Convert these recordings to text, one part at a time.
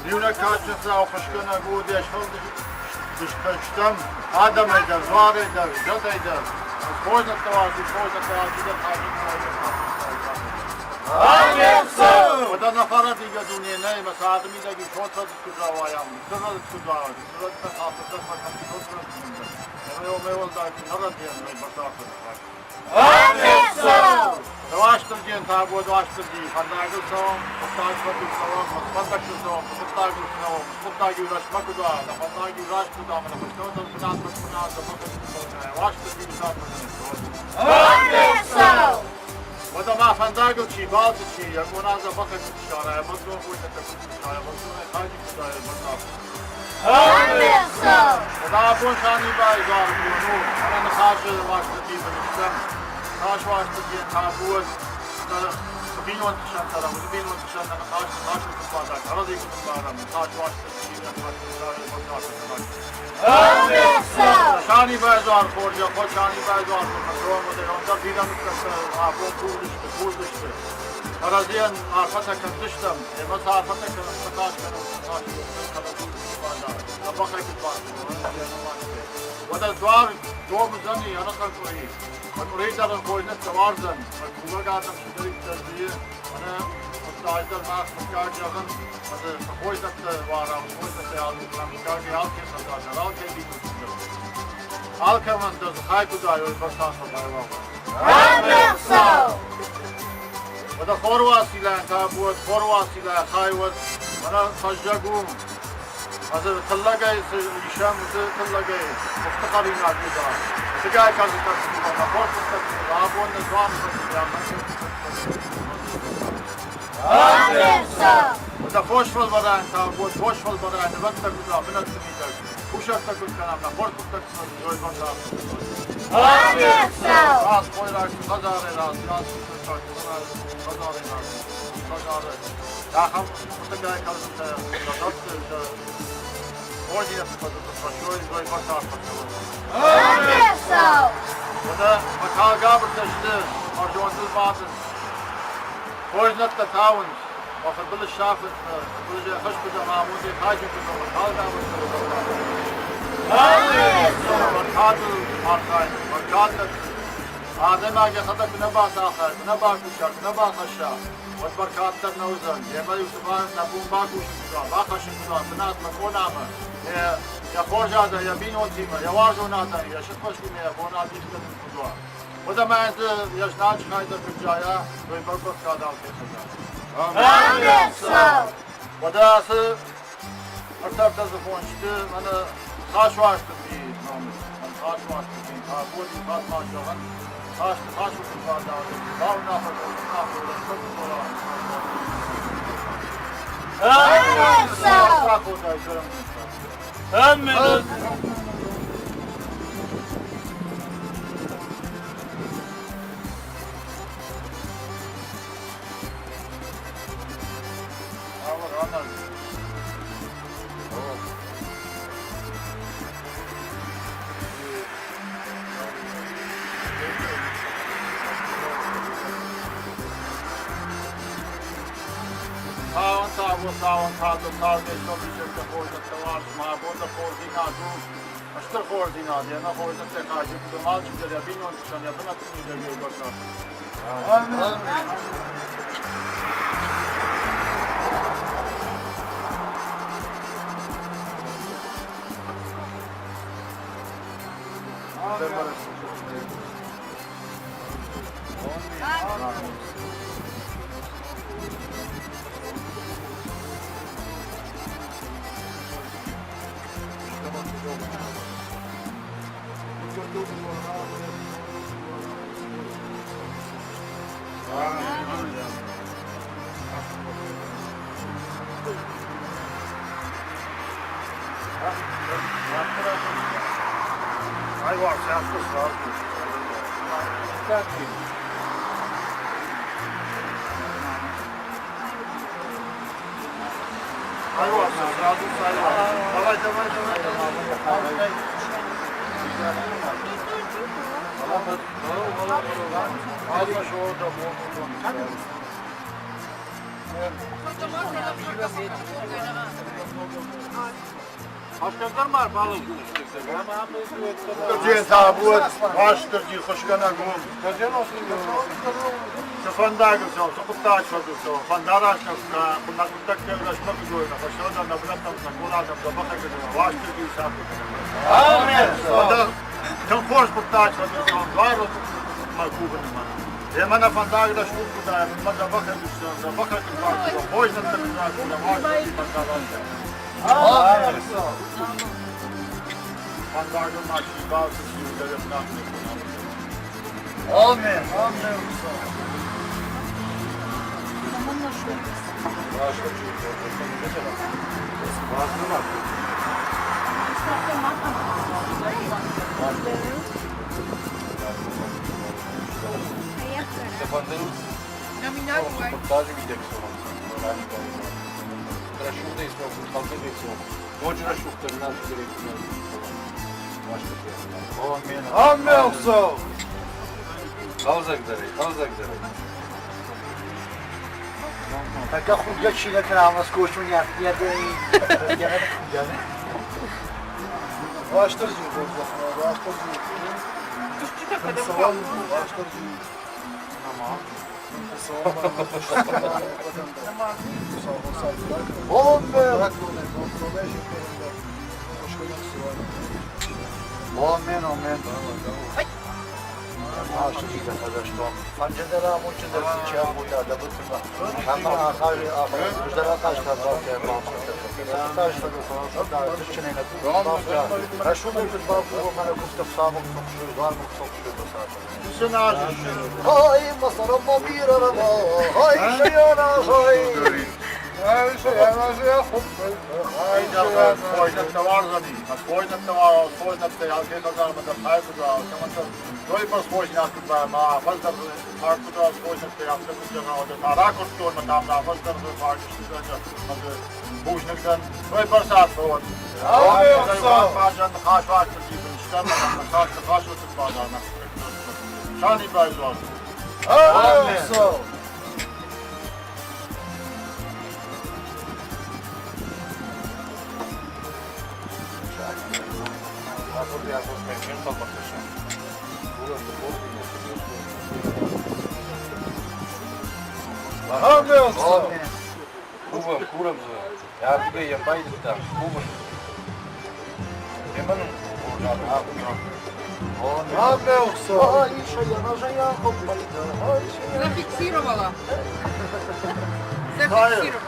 Иунӕг кадджын Хуыцау хуысгӕнӕг у де сфӕлдыстӕм адӕмӕй дӕр, дзуарӕй дӕр, зӕдӕй дӕр. Хорзӕхтӕ уарзы, хорзӕхтӕ уарзы дӕр кадджын Уӕдӕ нӕ фӕрӕдийгӕ дуне нӕй, мӕ царды мидӕг ис хорз куыд рауайӕм, сывӕллӕтты куыд рауайӕм, сывӕллӕттӕн хафтӕ ӕмӕ уымӕй уӕлдай куы нӕ рӕдийӕм, нӕ бӕрзӕххы Уастырджийӕн табуӕд Уастырджи, фӕндагыл цӕуӕм, хъуыддаг фӕдыл цӕуӕм, фӕндӕгтыл цӕуӕм, хъуыддагыл цӕуӕм, хъуыддаг-иу рӕстмӕ куыд уа, нӕ фӕндаг-иу раст куыд уа, ӕмӕ нӕ фӕстӕмӕ бынатмӕ куы нӕ дзӕбӕх Уастырджи бынатмӕ Уӕдӕ ма фӕндагыл чи балцы чи, йӕ къона дзӕбӕхӕй куыд ссара, йӕ бӕлццон хойнӕгтӕ куыд ссара, йӕ бӕлццонӕй хайджын куыд уа, йӕ бӕрзӕхх. Уӕдӕ абон Санибайы дзуары бон у, ӕмӕ ныхасы Уастырджийы бын стӕм. Ныхас Уастырджийӕн табу уӕд, цы бинонты хсӕн цӕрӕм, уыцы бинонты хсӕн нӕ ныхас ныхасыл куыд бада, кӕрӕдзи куыд ӕмбарӕм, ныхас Уастырджийы нӕ Санибайы дзуар хорзӕх уӕд, Санибайы дзуар цӕуӕм, уӕд ӕндӕр бирӕ мыггӕгтӕ абон кувдысты, курдысты. Кӕрӕдзийӕн арфӕтӕ кӕндзыстӕм, ӕмӕ сӕ арфӕтӕ кӕнӕм, ныхас кӕнӕм, ныхас кӕнӕм, дзӕбӕхӕй куыд Уӕдӕ дзуар гом уыдзӕни ӕнӕхъӕн къуыри. Къуыри дӕр ын хойнӕгтӕ уардзӕн, кувӕг адӕм цыдӕриддӕр вӕййы, ӕнӕ хъуыддаджы дӕр мах мыггаг зӕгъын, ӕмӕ цы хойнӕгтӕ уарӕм, хойнӕгтӕ алкӕм мыггагӕй алкӕй хӕдзар дӕр, алкӕй бинонты дӕр. Алкӕмӕн дӕр дзы хай куыд уай, уый бӕрц арфӕ байуагъ. Уӕдӕ Хоруасилӕн табу уӕд, Хоруасилӕ хай уӕд, мӕнӕ фӕззӕг у. Ӕз тыллӕгӕй цы исӕм, уыцы тыллӕгӕй къухты хӕринаг уыда. Сыгай кӕрдзытӕ куы нӕ хорз хъуыддӕгты абон нӕ дзуары Уӕдӕ фос фӕлварӕн та уӕд фос фӕлварӕн нывӕндтӕ куыд уа бынӕтты мидӕг, кусӕрттӕ куыд кӕнӕм, нӕ хорз хъуыддӕгты зой бӕрзӕхх. Раз хойраг хӕдзарӕй раз, раз хӕдзарӕй раз, хӕдзары. Ахӕм хъуыддагӕй кӕрдзынтӕ сӕ сӕ хорздзинӕдты фӕдыл хӕссой, зой бӕрзӕхх. Уӕдӕ Мыкалгабыртӕ сты бӕрзондыл бадынц, хорздзинӕдтӕ тауынц, мӕ фыдбылыз сафынц, мӕ фыдбылызӕй хӕсгуыд ӕмӕ амондӕй хайджын куыд уон, Мыкалгабыртӕ Бӕркадыл архайын, бӕркад дӕттын. Адӕймаг йӕхӕдӕг куы нӕ бацархайа, куы нӕ бакуса, куы нӕ бахӕсса, уӕд бӕркад дӕр нӕ уыдзӕн. Йемӕ-иу цы нӕ бон бакусын куыд уа, бахӕссын куыд уа бынатмӕ, къонамӕ, йӕ хорз адӕм, йӕ бинонтимӕ, йӕ уарзон адӕм, йӕ сыхбӕстимӕ йӕ бон адих кӕнын куыд уа. Уӕд ӕмӕ дзы йӕ знаджы хай дӕр куыд зайа, уый бӕркад алкӕй хӕдзар. Уӕдӕ ацы ӕртӕртӕдзыхон сты мӕнӕ Хасуастырджийы номыл. Хасуастырджийы абон иу хатт ма зӕгъын, хасты хасу куыд бадары, бауынаффӕ кодта, Amen. Цауын табу, цауын табу, цауын не сфӕлдисӕг хорзӕхтӕ уарз, мӕ бон дӕ хорздзинад у, стыр хорздзинад, йӕ нӕ хорздзӕхтӕ хайджын куыд алчидӕр йӕ бинонты хсӕн йӕ бынӕтты мидӕг йӕ бӕрзӕхх. Цы фӕндагыл цӕуӕм, цы хъуыддаг фӕдыл цӕуӕм, фӕндараст нӕ хъуыддӕгтӕ рӕстмӕ куыд уой, нӕ фӕсивӕдӕн нӕ бынӕттӕм нӕ горӕтӕм дзӕбӕхӕй куыд уой, Уастырджийы сӕрты куыд уой. Тынг хорз хъуыддаг фӕдыл цӕуӕм, дзуары мӕ кувынмӕ. Емӕ нӕ фӕндаг рӕсугъд куыд уа, мӕ дзӕбӕхӕй куыд цӕуӕм, дзӕбӕхӕй куыд бакувӕм, хорз нӕмттӕ куыд ракувӕм, Уастырджийы фӕндараст. Фӕндагыл ма чи балцы, чи уыдӕр Amen. Amen. Amen. Тӕккӕ худгӕ чи нӕ кӕна ӕмӕ скосун Уастырджи хорзӕхмӕ, Уастырджи. Уастырджи. Amen, amen. Зафиксировала. Зафиксировала.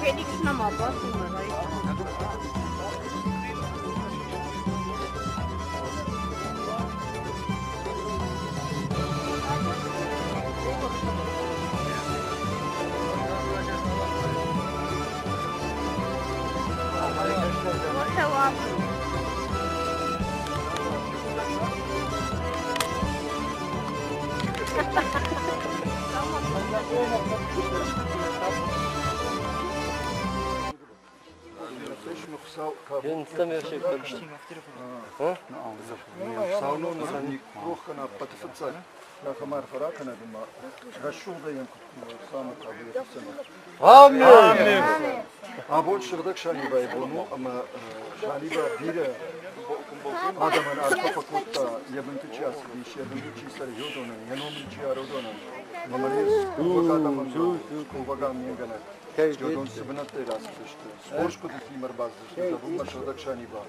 Феникс нӕма бацумӕ, Абон сыгъдӕг Санибайы бон у ӕмӕ Саниба бирӕ адӕмӕн арфӕ фӕкодта, йӕ бынты чи ацыдис, йӕ бынты чи цӕры, уыдонӕн, йӕ ном ын чи ары, уыдонӕн. Ӕмӕ мӕнӕ кувӕг адӕмӕн кувӕг амменгӕнӕг. Уыдон цы бынӕттӕй рацыдысты, цы хорз хъуыдытимӕ ӕрбацыдысты зӕгъынмӕ сыгъдӕг Саниба.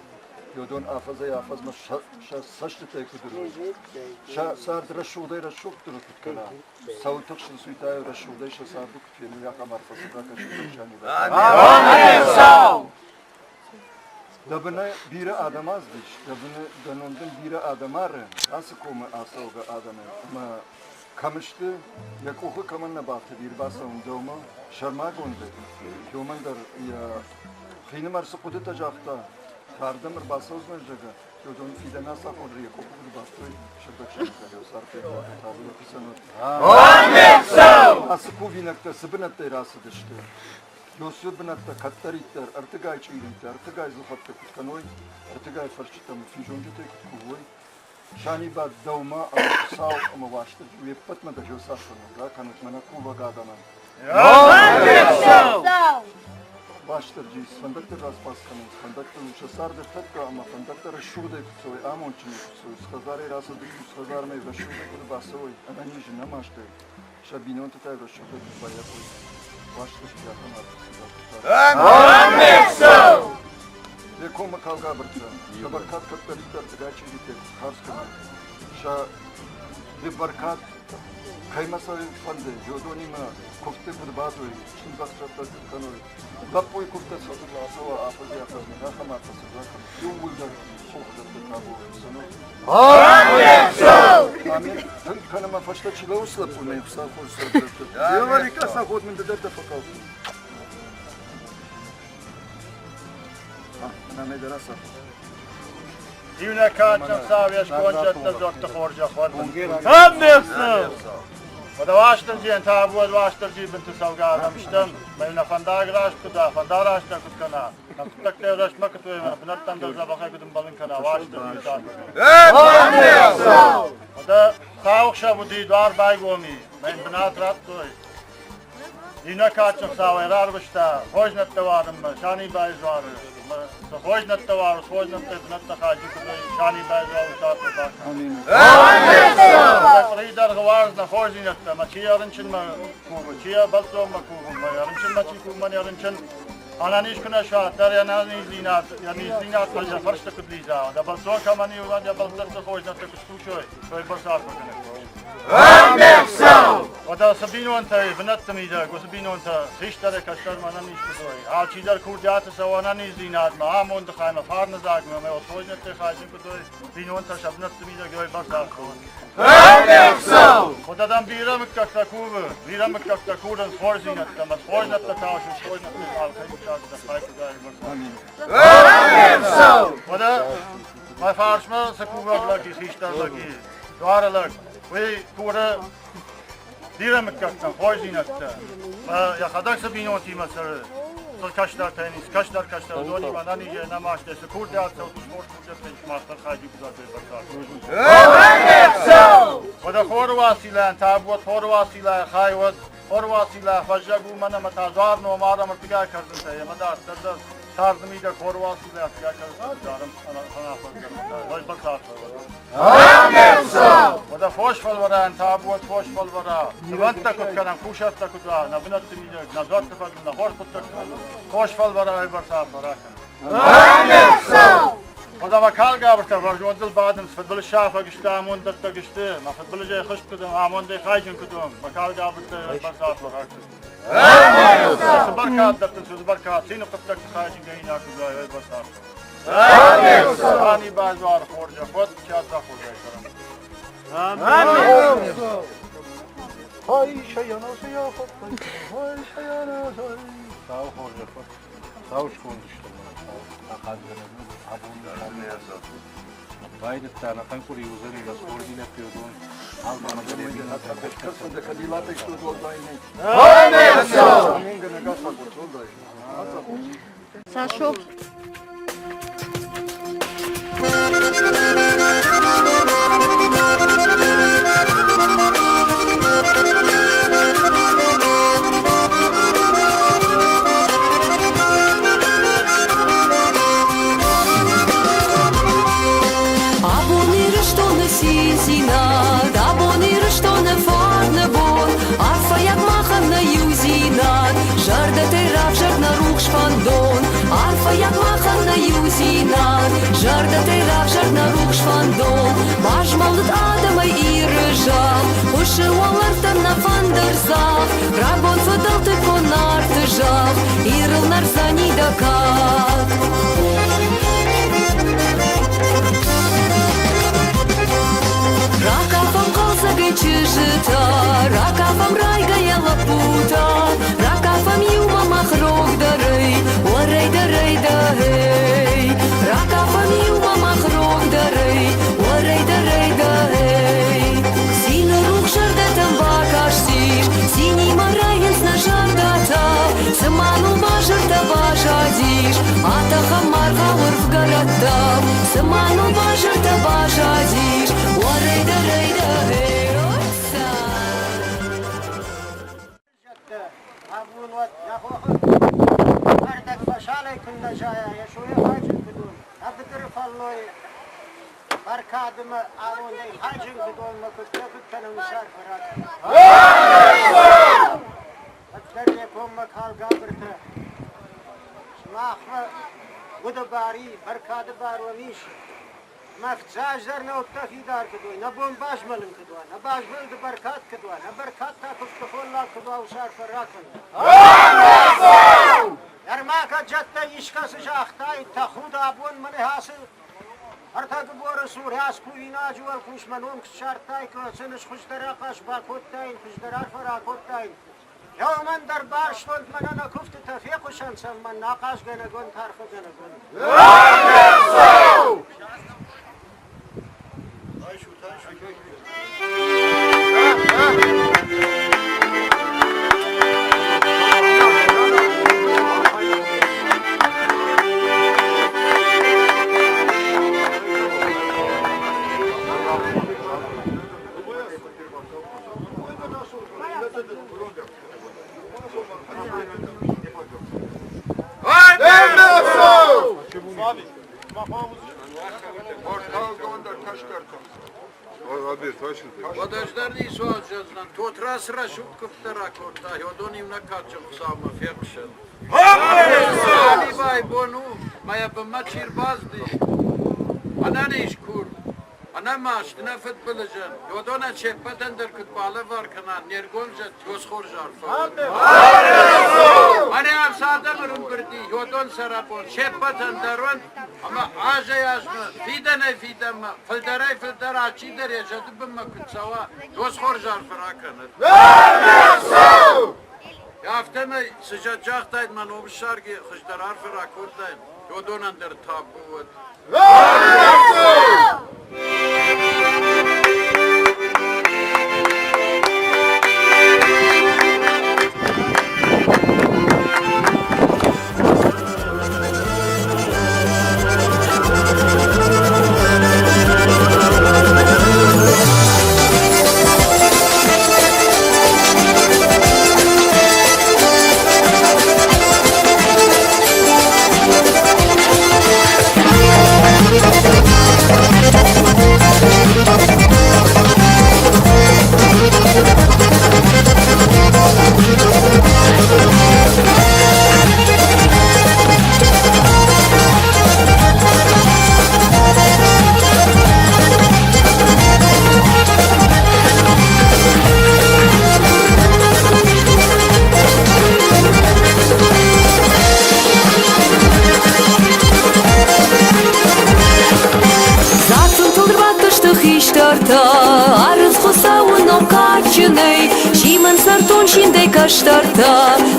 Уыдон афӕдзӕй-афӕдзмӕ сӕ цӕстытӕй куыд уыной, сӕ цард рӕсугъдӕй-рӕсугъддӕр куыд кӕна, цӕуыл тыхсынц, уый та рӕсугъдӕй сӕ царды куыд феной, ахӕм арфӕ сын ракӕсут Саниба. Дӕ быны бирӕ адӕм аздис, дӕ быны дӕ ном дын бирӕ адӕм ары, ацы комы ацӕугӕ адӕмӕй. Ӕмӕ кӕм сты, йӕ къухы кӕмӕн нӕ бафтыди ӕрбацӕуын дӕумӕ, сӕрмагондӕй, уымӕн дӕр йӕ хинымӕр цы хъуыдытӕ загъта, ардӕм ӕрбацӕудзынӕн, зӕгъгӕ, уыдон фидӕн ацафон йӕ къухы куыд бафтой, сыгъдӕг сӕрмагондӕй цард табуйы хицӕн уыд. Ацы кувинӕгтӕ цы бынӕттӕй рацыдысты, Иосифы бынӕттӕ кӕддӕриддӕр ӕртыгай чъиритӕ, ӕртыгай дзыхӕттӕ куыд кӕной, ӕртыгай фӕрсчытӕм физонджытӕй куыд кувой, Саниба дӕумӕ ӕмӕ Хуыцау ӕмӕ Уастырджи уе ппӕтмӕ дӕр Иосафаны ракӕнут мӕнӕ кувӕг адӕмӕн. Уастырджи, фӕндӕгтӕ распас кӕнынц, фӕндӕгтыл сӕ царды тӕккӕ ӕмӕ фӕндӕгтӕ рӕсугъдӕй куы цӕуой, амондджынӕй куы цӕуой, цы хӕдзарӕй рацыдысты, цы хӕдзармӕ рӕсугъдӕй куы бацӕуой, ӕнӕниз, ӕнӕмастӕй, сӕ бинонты та рӕсугъдӕй куы баййафой. Уастырджи ахӕм арфӕ сын ракодта. Йӕ коммӕ калгабыртӕ, сӕ бӕркад кӕддӕриддӕр тыгай-чъиритӕ хардз кӕны. Сӕ бӕркад кӕй ма сӕ фӕнды, уыдонимӕ куывдты куыд бадой, чындзӕхсӕвтӕ куыд кӕной, лӕппуйы куывдтӕ сӕ куыд ацӕуа афӕдзӕй-афӕдзмӕ, ахӕм арфӕ сын ракӕн. Иууылдӕр хохзӕдты табу цӕнут. Амин. Тынг кӕны мӕ фӕстӕ чи лӕууы лӕппу, нӕ Хуыцау хорз цӕрдӕтты. Еварика саход мын ды дӕр дӕ фӕкалдта. Иунӕг кадджын Хуыцау йе сконджӕттӕ дзуӕртты хорзӕх уӕд. Уӕдӕ Уастырджийӕн табу уӕд Уастырджийы бынты цӕугӕ адӕм стӕм, мӕ нӕ фӕндаг раст куыд уа, фӕндараст нӕ куыд кӕна, нӕ хъуыддӕгтӕ рӕстмӕ куыд уой, нӕ бынӕттӕм дӕр дзӕбӕхӕй куыд ӕмбӕлын кӕна, Уастырджийы табу. Уӕдӕ сау уыди, дуар байгом и, мӕ йын бынат радтой. Иннӕ кадджын Хуыцауӕй рарвыста хорзнӕдтӕ уарынмӕ Санибайы дзуары. Цы хорзнӕдтӕ уарыс, хорзнӕдтӕй бынӕттӕ хайджын куыд уой, Санибайы дзуары сӕрты бакӕн. Къуырийы дӕргъы уарз нӕ хорздзинӕдтӕ, мӕ чи йӕ рынчынмӕ кувы, чи йӕ бӕлццонмӕ кувы, мӕ йӕ рынчынмӕ чи кувы, мӕн йӕ рынчын ӕнӕниз куы нӕ суа, дӕр йӕ ӕнӕниздзинад, йӕ низдзинад йӕ фӕрсты куыд лидза, дӕ бӕлццон кӕмӕн и, уӕд йӕ бӕлццӕтты хорздзинӕдтӕ куы скусой, той бӕрц арфӕ кӕнӕг. Уӕдӕ цы бинонтӕ бынӕтты мидӕг, уыцы бинонтӕ хистӕрӕй кӕстӕрмӕ ӕнӕниз куыд уой, алчидӕр курдиаты цӕуы ӕнӕниздзинадмӕ, амонды хаймӕ, фарны дзагмӕ ӕмӕ хорздзинӕдтӕй хайджын куыд уой, бинонтӕ сӕ бынӕтты мидӕг уой бӕрц арфӕ. Уӕдӕ дӕм бирӕ мыггӕгтӕ кувы, бирӕ мыггӕгтӕ курынц хорздзинӕдтӕ, ӕмӕ хорздзинӕдтӕ таусынц, хорздзинӕдтӕ алкӕй мыггаг дӕр хай куыд уай, Уӕдӕ мӕ фарсмӕ цы кувӕг лӕг и, хистӕр лӕг и, дуары лӕг, уый куры бирӕ мыггӕгтӕн хорздзинӕдтӕ. Йӕхӕдӕг цы бинонтимӕ цӕры, цы кӕстӕртӕ ис, кӕстӕр кӕстӕр, уыдонимӕ ӕнӕнизӕй, ӕнӕмастӕй цы курдиат цӕуы, хорз курдиӕттӕ ис, мах дӕр хайджын куыд Уӕдӕ хоры Уациллайӕн табуат, хоры Уациллайы хай уӕд, хоры Уацилла фӕззӕг у мӕн ӕмӕ та дзуар ном арӕм ӕртыгай кӕрдзынтӕ, ӕмӕ дарддӕр дӕр царды мидӕг хоры Уацилла ӕртыгай кӕрдзынтӕ дарӕм Уӕдӕ фос фӕлварӕн табуат фос фӕлвара. Нывӕндтӕ куыд кӕнӕм, кусӕрттӕ куыд уа, нӕ бынӕтты мидӕг, нӕ дзуӕртты фӕдыл, нӕ хорз хъуыддӕгты фӕдыл. Фос фӕлвара бӕрц арфӕ ракӕн. Уӕдӕ мӕ калгабыртӕ бӕрзондыл бадынц, фыдбылыз сафӕг сты, амонддӕттӕг сты. Мӕ фыдбылызӕй хызт куыд уон, амондӕй хайджын куыд уон, мӕ калгабыртӕ бӕрц арфӕ ракӕн. Цы бӕркад дӕттынц, уыцы бӕркад цины хъуыддӕгты хайджынгӕнинаг куыд уай, уый бацархайд. Ани базар хорзӕх уӕд, кӕд хорзӕй цӕрӕм. Сау хорзӕх уӕд, сау скондыстӕм, ахадгӕнӕг абон байдыдта ӕнӕхъӕн къуыри уыдзӕни рӕстдзинӕдты уыдон Сашо. Абон Ирыстоны циндзинад, абон Ирыстоны фарны бон, арфӕйаг махӕн нӕ иудзинад, зӕрдӕтӕй равзӕрд нӕ рухс фӕндон. Арфӕйаг махӕн нӕ иудзинад, зӕрдӕтӕй равзӕрд нӕ рухс фӕндон. Базмӕлыд адӕмӕй Иры зӕхх, хъуысы уӕлӕрвтӕм нӕ фӕндырдзагъд, рагон фыдӕлтыккон Нарты зӕхх, Ирыл нӕрдзӕни дӕ кад. Ракафӕм хъӕлдзӕгӕй чызджытӕ, ракафӕм райгӕйӕ лӕппутӕ, ракафӕм иумӕ мах рогдӕрӕй, уӕрӕйдӕрӕй-дӕ-ей. Ракафӕм иумӕ мах рогдӕрӕй, уӕрӕйдӕрӕй-дӕ-ей. Цины рухс зӕрдӕтӕм бакастис, цинимӕ райынц нӕ зӕрдӕтӕ, цыма ныл базыртӕ базадис, атӕхӕм маргъау ӕрвгӕрӕттӕм, цыма ныл базыртӕ базадис, уӕрӕйдӕрӕй-дӕ-ей, отца. Абон уӕд нӕ хохы ӕрдӕг фӕсалӕй куыннӕ зайа, йӕ сойӕ хайджын куыд у, нӕ быдыры фӕллойы бӕркадымӕ амондӕй хайджын куыд уон мӕ куыдтӕ куыд кӕнын сӕрфӕраг. Уӕддӕр йӕ коммӕ калгабыртӕ сымахмӕ уды бар и, бӕркады бар уӕм ис. Мӕ фыццаздӕр нӕ удтӕ фидар куыд уой, нӕ бон базмӕлын куыд уа, нӕ базмӕлды бӕркад куыд уа, нӕ бӕркад та куывдты холлаг куыд уа, уыцы арфӕ ракӕн. Ӕрмӕг зӕдтӕй искӕцы загътаид, тӕхуды абон мӕнӕ ацы ӕртӕгыборы цур аскувинаджы уӕлхъус мӕ ном ссардтаиккой, сын хуыздӕр ахъаз бакодтаин, хуыздӕр арфӕ ракодтаин. Еумӕн дӕр барстонт мӕнӕ нӕ куывтытӕ фехъусӕн сӕм мӕн ахъазгӕнӕгон, арфӕгӕнӕгон. Тотрас рӕсугъд куывдтӕ ракодта, уыдон иунӕг кадджын Хуыцаумӕ фехъусӕд. Бай бон у, мӕ йӕ бынмӕ чи рбацыди, ӕнӕниз кур, ӕнӕмаст, нӕ фыдбылызӕн, уыдонӕн се ппӕтӕн дӕр куыд балӕвар кӕна не ргом зӕд, хорз арфӕ. Мӕнӕ цы адӕм ӕрӕмбырд и, уыдон сӕраппонд се ппӕтӕн дӕр уӕнт, ӕмӕ азӕй-азмӕ, фидӕнӕй-фидӕнмӕ, фылдӕрӕй-фылдӕр алчидӕр йӕ зӕды бынмӕ куыд цӕуа, уыцы хорз арфӕ ракӕнӕд. Афтӕмӕй, цы зӕд загътаид, мӕ ном ссаргӕ хуыздӕр арфӕ ракодтаин, уыдонӕн дӕр табу уӕд. кӕстӕртӕ,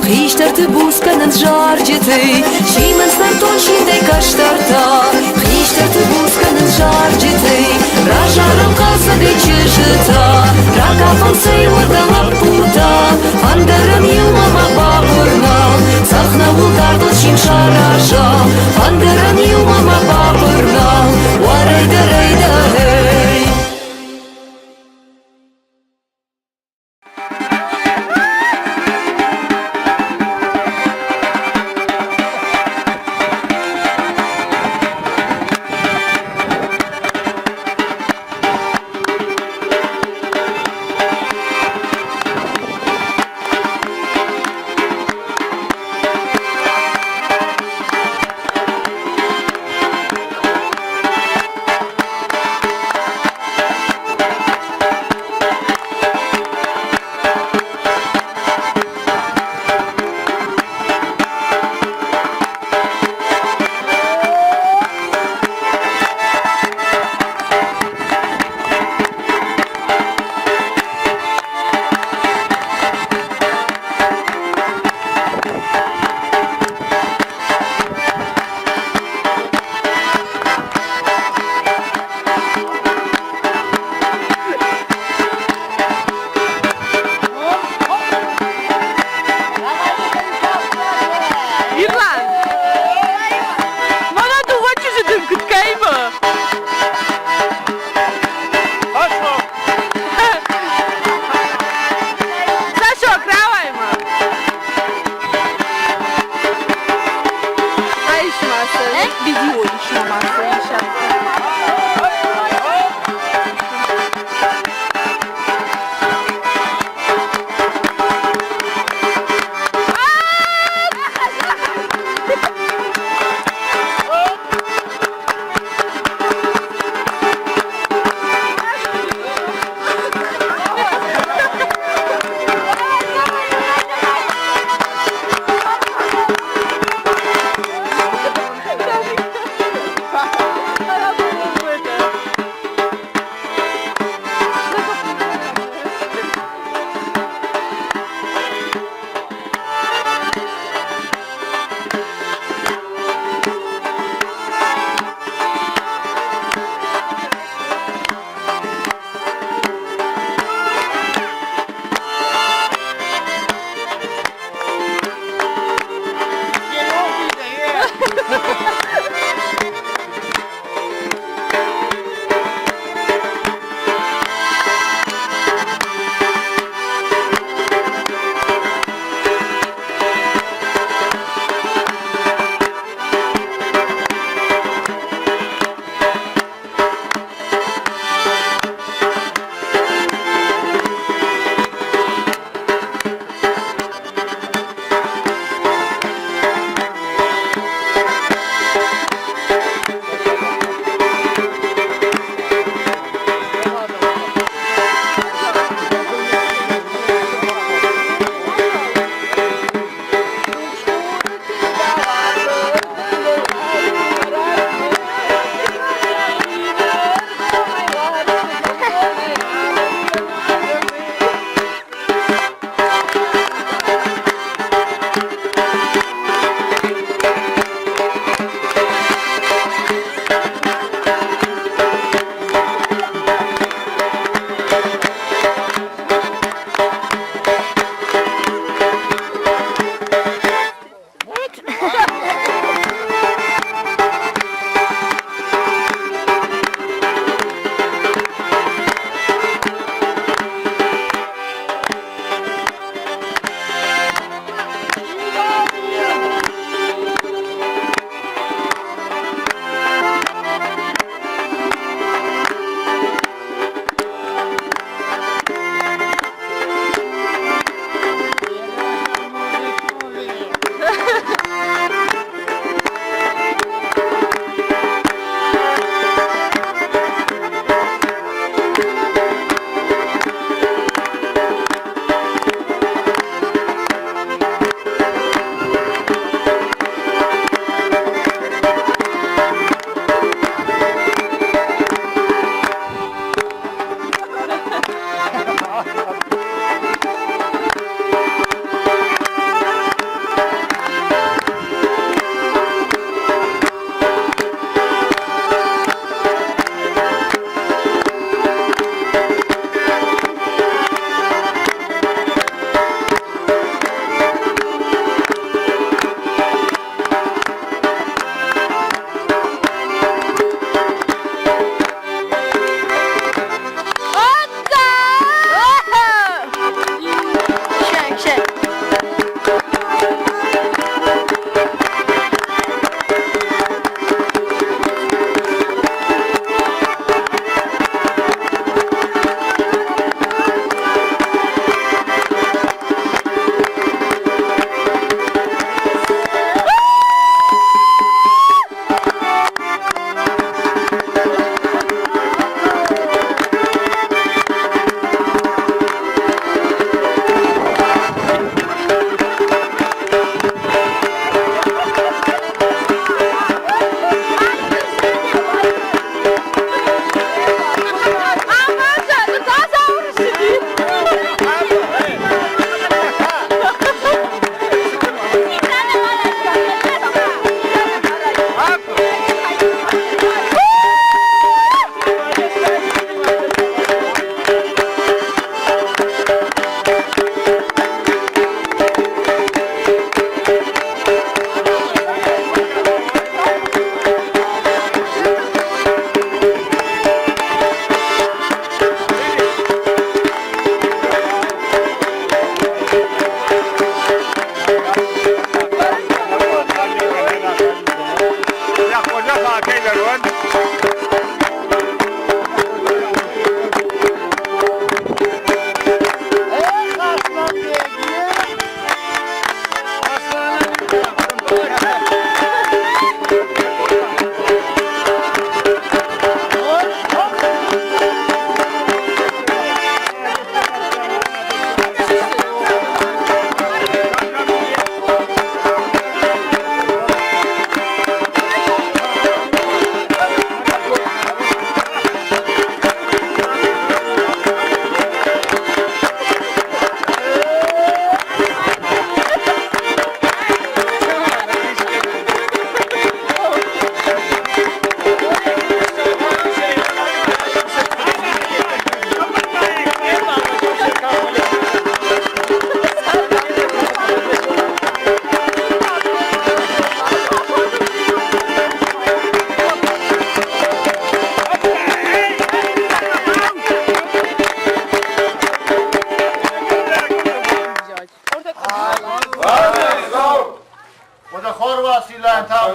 хистӕрты буц кӕнынц зарджытӕй. Симынц нӕртон симдӕй кӕстӕртӕ, хистӕрты буц кӕнынц зарджытӕй. Разарӕм хъӕлдзӕгӕй чызджытӕ, ракафӕм цӕй уӕдӕ лӕппутӕ, фӕндырӕн иумӕ ма бабырнӕм, цъӕх нӕуыл дардыл сим саразӕм, фӕндырӕн иумӕ ма бабырнӕм, уӕрӕйдӕ-рӕйдӕ, гъей!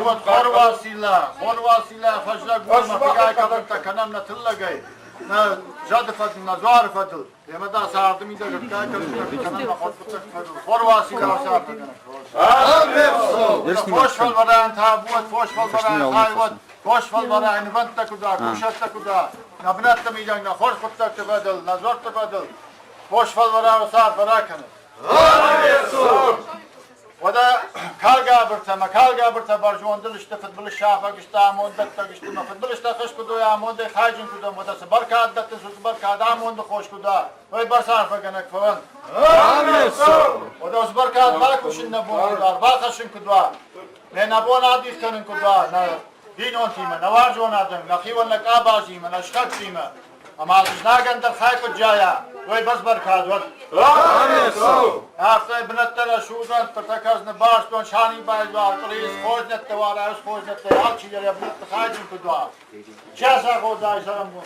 Уӕд Хор Уацилла, Хор Уацилла, фӕззӕг уонмӕ фыгӕй кӕвӕрдтӕ кӕнӕм нӕ тыллӕгӕй, нӕ зӕды фӕдыл, нӕ дзуары фӕдыл. Емӕ дӕ царды мидӕг ӕртгай кӕрдзинӕгты кӕнӕм нӕ хорфыццӕгты фӕдыл. Хор Уацилла царды кӕнӕм. Фос фӕлварӕн табуӕд, фос фӕлварӕн хайуӕд, фос фӕлварӕн нывӕндтӕ куыда, кусӕрттӕ куыда, нӕ бынӕтты мидӕг нӕ хорз хъуыддӕгты фӕдыл, нӕ дзуӕртты фӕдыл. Фос фӕлварӕн цард ракӕнӕд. Уӕдӕ калгабыртӕ мӕ калгабыртӕ бӕрзондыл сты, фыдбылыз сафӕг сты, амонддӕттӕг сты, мӕ фыдбылызтӕ хызт куыд уой, амондӕй хайджын куыд уӕм, уӕдӕ цы бӕркад дӕттынц, уыцы бӕркад амонды хос куыд уа, уый бӕрц арфӕгӕнӕг фӕуӕнт. Уӕдӕ уыцы бӕркад бакусын нӕ бон куыд уа, ӕрбахӕссын куыд уа, нӕ нӕ бон адих кӕнын куыд уа нӕ бинонтимӕ, нӕ уарзон адӕм, нӕхиуӕн нӕ къабазимӕ, нӕ сыхӕгтимӕ, Ӕмӕ знагӕн дӕр хай куыд зайа, уый бӕрц бӕркад уӕд. Афтӕ бынӕттӕ рӕсугъдӕн, фыртӕкӕрдзыны бӕстон, сӕнибайдуар, къриз, хорзнӕттӕ уа, райс хорзнӕттӕ, алчидӕр йӕ бынӕтты хайджын куыд уа. Часаходай цӕрӕнбон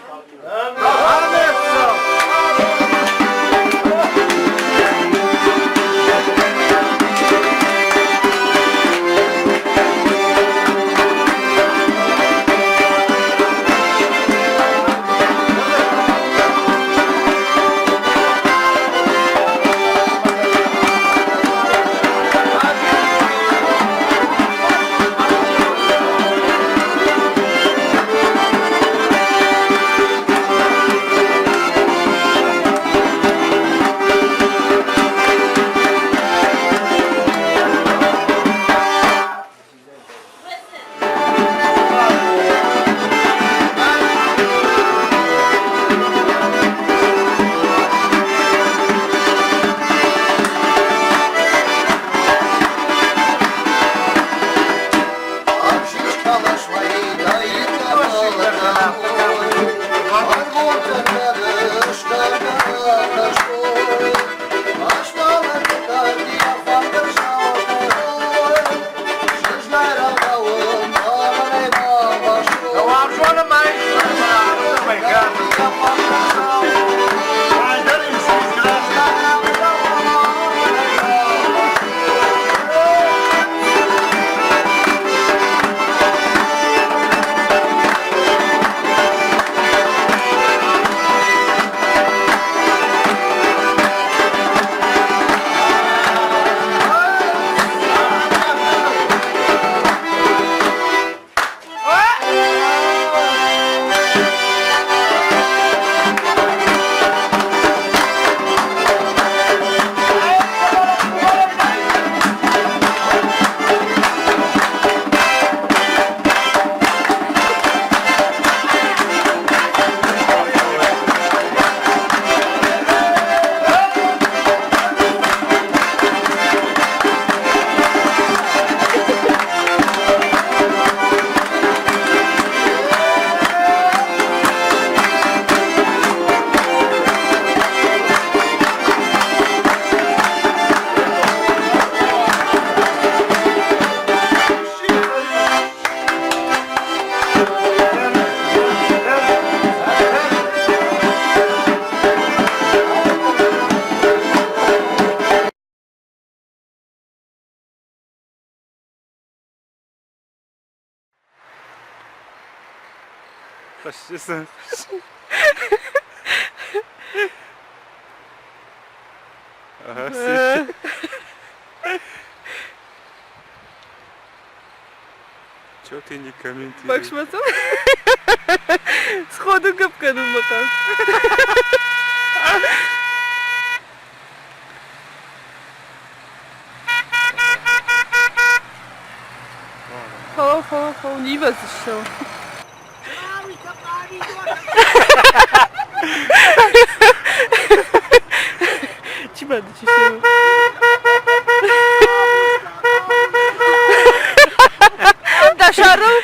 Чё ты не комментируешь? Бакшматов? Сходу гӕпп кӕнынмӕ хъавы. Фӕлӕуу, фӕлӕуу, фӕлӕуу, не ивӕздзыстӕм. Чи бады, чи сева? Дӕ сӕрыл?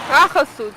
Ахӕссут.